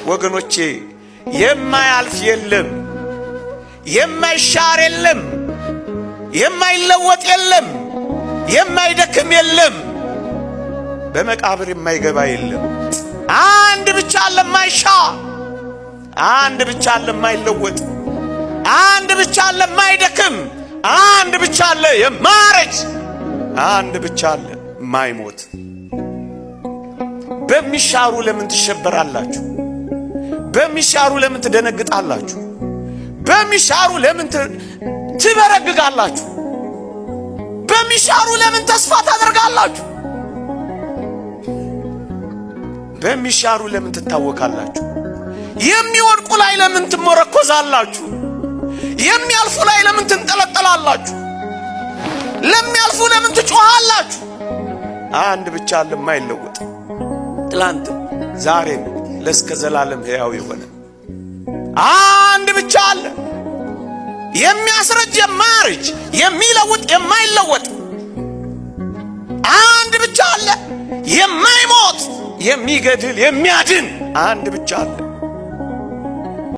ወገኖቼ የማያልፍ የለም፣ የማይሻር የለም፣ የማይለወጥ የለም፣ የማይደክም የለም፣ በመቃብር የማይገባ የለም። አንድ ብቻ አለ የማይሻር፣ አንድ ብቻ አለ የማይለወጥ፣ አንድ ብቻ አለ የማይደክም፣ አንድ ብቻ አለ የማያረጅ፣ አንድ ብቻ አለ የማይሞት። በሚሻሩ ለምን ትሸበራላችሁ? በሚሻሩ ለምን ትደነግጣላችሁ? በሚሻሩ ለምን ትበረግጋላችሁ? በሚሻሩ ለምን ተስፋ ታደርጋላችሁ? በሚሻሩ ለምን ትታወካላችሁ? የሚወድቁ ላይ ለምን ትመረኮዛላችሁ? የሚያልፉ ላይ ለምን ትንጠለጠላላችሁ? ለሚያልፉ ለምን ትጮኻላችሁ? አንድ ብቻ አለ የማይለወጥ፣ ትላንትም ዛሬም ለእስከ ዘላለም ሕያው የሆነ አንድ ብቻ አለ። የሚያስረጅ የማያረጅ፣ የሚለውጥ የማይለወጥ አንድ ብቻ አለ። የማይሞት፣ የሚገድል የሚያድን አንድ ብቻ አለ።